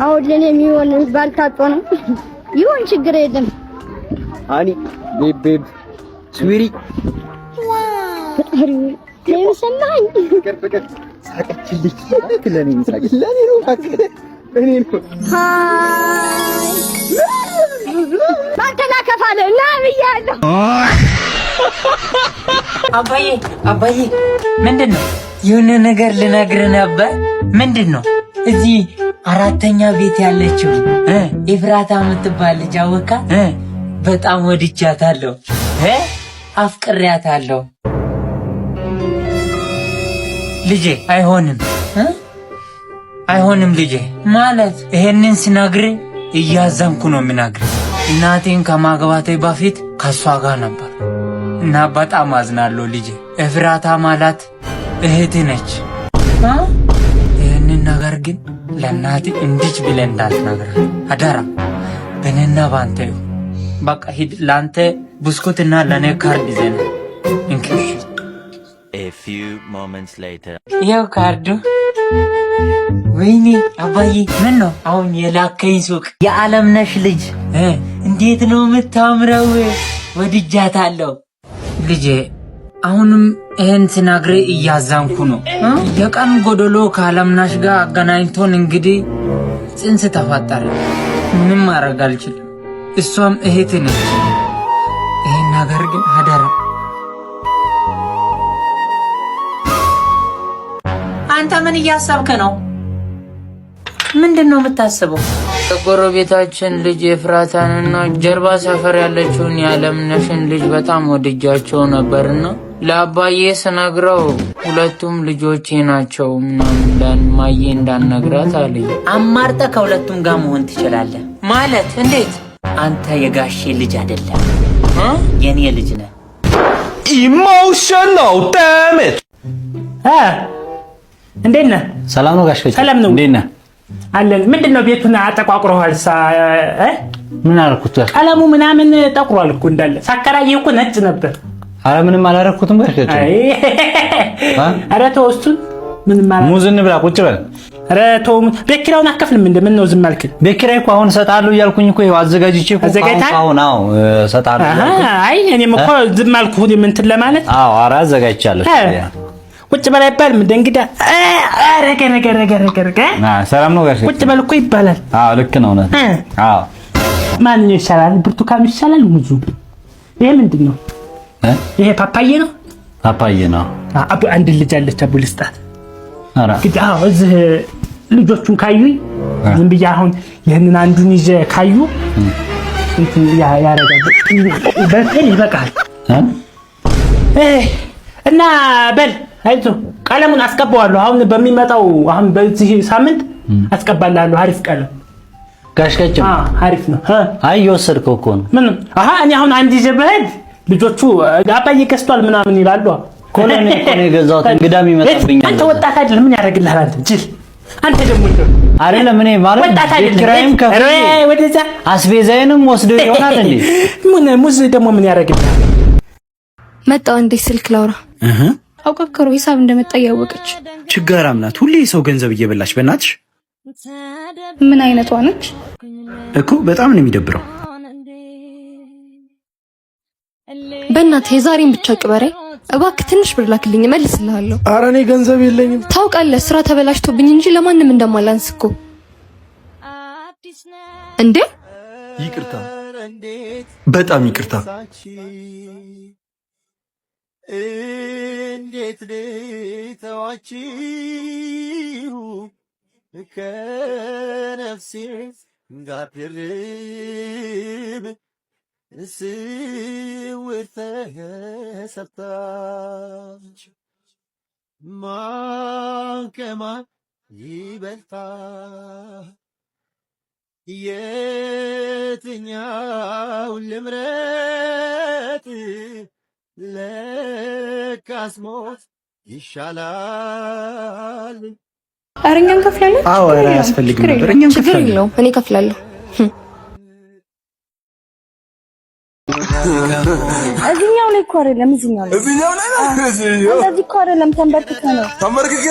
አሁን ለኔ የሚሆን ባልታጦ ነው። ይሁን፣ ችግር የለም። Honey, babe, babe, sweetie. ፈጣሪ ለምን ሰማኝ? ፍቅር ፍቅር ሳቀችልኝ። ለኔ ሳቀች። ለኔ ነው፣ እኔ ነው። Hi፣ ባልተላከፋለ ና ብያለሁ። አባዬ፣ አባዬ፣ ምንድን ነው? የሆነ ነገር ልነግርህ ነበር። ምንድን ነው? እዚህ አራተኛ ቤት ያለችው ኤፍራታ የምትባል ልጅ አወካ? በጣም ወድጃታለሁ፣ አፍቅሬያታለሁ። ልጄ፣ አይሆንም፣ አይሆንም ልጄ። ማለት ይሄንን ስነግርህ እያዘንኩ ነው የምነግርህ። እናቴን ከማግባቴ በፊት ከእሷ ጋር ነበር እና በጣም አዝናለሁ ልጄ። ኤፍራታ ማለት እህት ነች። ይህንን ነገር ግን ለእናቴ እንዲች ብለህ እንዳትነግራት አደራ። በእኔና በአንተ ይሁን። በቃ ሂድ። ለአንተ ብስኩትና ለእኔ ካርድ ይዘህ ና። እንኪ። A few moments later. ይኸው ካርዱ። ወይኔ አባዬ፣ ምን ነው አሁን የላከኝ ሱቅ የዓለምነሽ ልጅ እንዴት ነው የምታምረው! ወድጃታለሁ። ልጄ፣ አሁንም ይህን ስነግርህ እያዘንኩ ነው። የቀን ጎደሎ ከዓለምነሽ ጋር አገናኝቶን እንግዲህ ጽንስ ተፈጠረ። ምንም ማድረግ አልችልም። እሷም እህት ነች። ይህን ነገር ግን አደራ። አንተ ምን እያሰብክ ነው? ምንድን ነው የምታስበው? የጎረቤታችን ልጅ ኤፍራታንና ጀርባ ሰፈር ያለችውን የዓለምነሽን ልጅ በጣም ወድጃቸው ነበርና ለአባዬ ስነግረው ሁለቱም ልጆቼ ናቸው ምናምን ለማዬ እንዳልነግራት አለኝ። አማርጠህ ከሁለቱም ጋር መሆን ትችላለህ። ማለት እንዴት? አንተ የጋሼ ልጅ አይደለም፣ የኔ ልጅ ነህ። Emotional damage. እንዴት ነህ? ሰላም ነው ጋሽ ከጭ? ሰላም ነው። እንዴት ነህ? አለን። ምንድን ነው፣ ቤቱን አጠቋቁረዋል? ምን አደረኩት ጋሽ? ቀለሙ ምናምን ጠቁሯል እኮ እንዳለ። ሳከራየህ እኮ ነጭ ነበር። አረ ምንም አላደረኩትም ጋሽ ከጭ። አይ፣ ኧረ ተው እሱን፣ ምንም አላ ሙዝ እንብላ፣ ቁጭ በል። ኧረ ተው፣ ቤት ኪራዩን አከፍልም እንደ ምን ነው ዝም አልክ? ቤት ኪራይ እኮ አሁን እሰጥሃለሁ እያልኩኝ እኮ ይኸው አዘጋጅቼ እኮ። አዘጋጅተሃል? አሁን አዎ እሰጥሃለሁ እያልኩኝ። አይ፣ እኔም እኮ ዝም አልኩህ እንትን ለማለት። አዎ፣ ኧረ አዘጋጅቻለሁ። ቁጭ በል አይባልም እንደ እንግዳ? ኧረ ረገ ረገ ረገ ረገ። ሰላም ነው ጋሽ? ቁጭ በል እኮ ይባላል። አዎ፣ ልክ ነው፣ እውነት። አዎ። ማንኛው ይሻላል? ብርቱካኑ ይሻላል? ሙዙ? ይሄ ምንድን ነው? ይሄ ፓፓዬ ነው። ፓፓዬ ነው። አቡ፣ አንድ ልጅ አለች፣ አቡ ልስጣት። ኧረ። ግድ አዎ፣ እዚህ ልጆቹን ካዩኝ ዝም ብዬ አሁን ይህንን አንዱን ይዤ ካዩ እንትን ያረጋል። በል ይበቃል። እና በል አይዞህ፣ ቀለሙን አስቀባዋለሁ። አሁን በሚመጣው፣ አሁን በዚህ ሳምንት አስቀባላለሁ። አሪፍ ቀለም። ጋሽ ቀጭን። አሪፍ ነው። አይ፣ እየወሰድከው እኮ ነው። ምን? አሀ፣ እኔ አሁን አንድ ይዤ ብሄድ ልጆቹ አባዬ ገዝቷል ምናምን ይላሉ። ኮሎኔ እኮ ነው የገዛሁት። እንግዳም ይመጣብኛል። አንተ ወጣት አይደለም፣ ምን ያደርግልሃል? አንተ ጅል፣ አንተ ደግሞ እንደው አይደለም፣ እኔ ማለት ወጣት አይደለም። ኪራይም ከፍዬ ወደዛ። አስቤዛዬንም ወስደው ይሆናል እንዴ? ምን ሙዝ ደግሞ ምን ያደርግልሃል? መጣው እንዴ፣ ስልክ ላውራ። አውቃ እኮ ነው ሂሳብ እንደመጣ እያወቀች። ችጋራም ናት። ሁሌ የሰው ገንዘብ እየበላች በእናትሽ። ምን አይነቷ ነች? እኮ በጣም ነው የሚደብረው። በእናትህ የዛሬን ብቻ ቅበረኝ እባክህ። ትንሽ ብር ላክልኝ፣ እመልስልሃለሁ። ኧረ እኔ ገንዘብ የለኝም። ታውቃለህ ስራ ተበላሽቶብኝ እንጂ ለማንም እንደማላንስ እኮ። እንዴ። ይቅርታ፣ በጣም ይቅርታ። እንዴት ልተዋችሁ፣ ከነፍሴ ጋር ድርብ ስውር ተሰጥታችሁ፣ ማን ከማን ይበልጣል? የትኛውን ልምረጥ? ለካስ ሞት ይሻላል። ኧረ እኛ እንከፍላለን። አዎ፣ ኧረ አያስፈልግም ነበር። እኛ ችግር እንከፍላለን። የለውም፣ እኔ እከፍላለሁ። እዚህኛው ላይ እኮ አይደለም፣ እዚህኛው ላይ። እዚህኛው ላይ ነው። እንደዚህ እኮ አይደለም፣ ተንበርክከህ ነው። ተንበርክኬ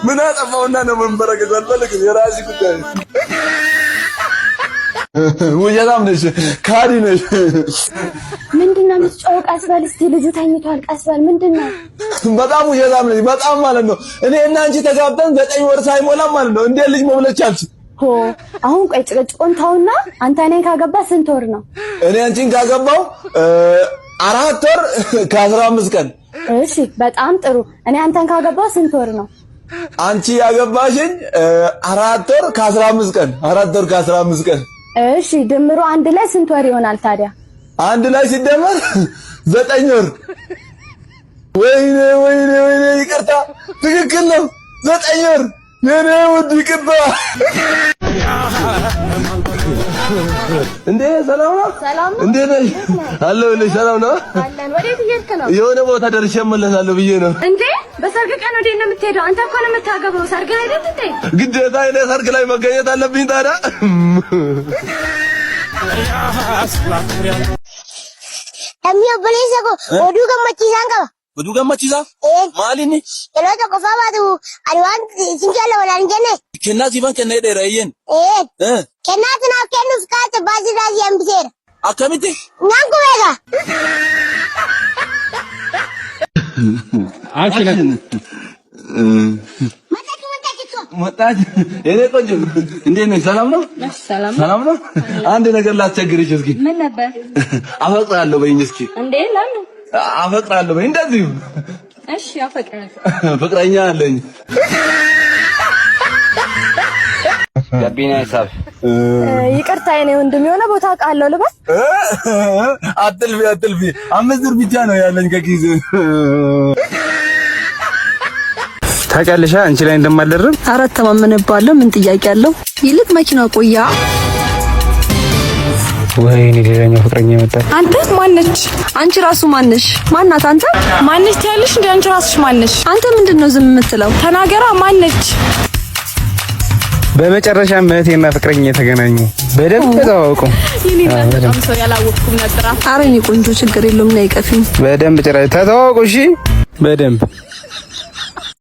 ምን አጠፋውና ነው መንበረከክ? አልፈልግም። የራስሽ ጉዳይ። ውሸታም ነሽ፣ ካዲ ነሽ። ምንድን ነው የምትጮኸው? ቀስ በል እስኪ፣ ልጁ ተኝቷል። ቀስ በል። ምንድን ነው? በጣም ውሸታም ነሽ፣ በጣም ማለት ነው። እኔ እና አንቺ ተጋብተን 9 ወር ሳይሞላ ማለት ነው እንዴት ልጅ መውለድ ቻልሽ? ሆ፣ አሁን ቆይ፣ ጭቅጭቁን ተውና አንተ እኔን ካገባ ስንት ወር ነው? እኔ አንቺን ካገባው 4 ወር ከ15 ቀን። እሺ፣ በጣም ጥሩ። እኔ አንተን ካገባው ስንት ወር ነው? አንቺ ያገባሽኝ 4 ወር ከ15 ቀን፣ 4 ወር ከ15 ቀን። እሺ፣ ድምሩ አንድ ላይ ስንት ወር ይሆናል ታዲያ? አንድ ላይ ሲደመር 9 ወር። ወይኔ ወይኔ ወይኔ፣ ይቅርታ፣ ትክክል ነው። 9 ወር የኔ ውድ፣ ይቅርታ። እንዴ፣ ሰላም ነው? ሰላም ነው። እንዴት ነሽ? አለሁልሽ። ሰላም ነው? አለን። ወዴት እየሄድክ ነው? የሆነ ቦታ ደርሼ እመለሳለሁ ብዬ ነው። እንዴ፣ በሰርግ ቀን ወዴት ነው የምትሄደው? አንተ እኮ ነው የምታገባው። ሰርግ አይደል እንዴ? ግዴታ እኔ ሰርግ ላይ መገኘት አለብኝ ታዲያ። Namni obboleessa koo oduu gammachiisaan qaba. Oduu gammachiisaa? Maali inni? Yeroo tokko faa baatu ani waan isin jaalala walaan hin jenne. Kennaa siifan kennee dheera eeyyeen. Ee. Kennaa sinaaf kennuuf kaase baasii raasii hambiseera. Akkamitti? Naan kubeeka. Action. መጣች የኔ ቆንጆ፣ እንዴት ነሽ? ሰላም ነው? ሰላም። ሰላም ነው? አንድ ነገር ላስቸግርሽ እስኪ። ምን ነበር? አፈቅራለሁ በይኝ እስኪ። እንዴ፣ ለምን? አፈቅራለሁ በይኝ እንደዚሁ። እሺ፣ አፈቅራለሁ። ፍቅረኛ አለኝ። ጋቢና ሂሳብ። ይቅርታ የኔ ወንድም፣ የሆነ ቦታ አውቃለሁ ልበል? አትልፊ አትልፊ፣ 5 ብር ብቻ ነው ያለኝ ከኪሴ። ታውቂያለሽ አንቺ ላይ እንደማልደርብ። ኧረ እተማመንብሃለሁ። ምን ጥያቄ አለው? ይልቅ መኪናው ቆያ። ወይኔ፣ ሌላኛው ፍቅረኛ መጣ። አንተ ማነች? አንቺ ራሱ ማነሽ? ማናት አንተ? ማነች ትያለሽ እንዴ? አንቺ ራስሽ ማነሽ? አንተ ምንድን ነው ዝም የምትለው? ተናገራ፣ ማነች? በመጨረሻም እህቴና ፍቅረኛ የተገናኙ፣ በደንብ ተዋወቁ። በጣም ሰው ያላወቅኩም ነበር። ኧረ እኔ ቆንጆ፣ ችግር የለውም፣ ነይ ቀፊኝ። በደንብ ጭራ ተተዋወቁ። እሺ፣ በደንብ።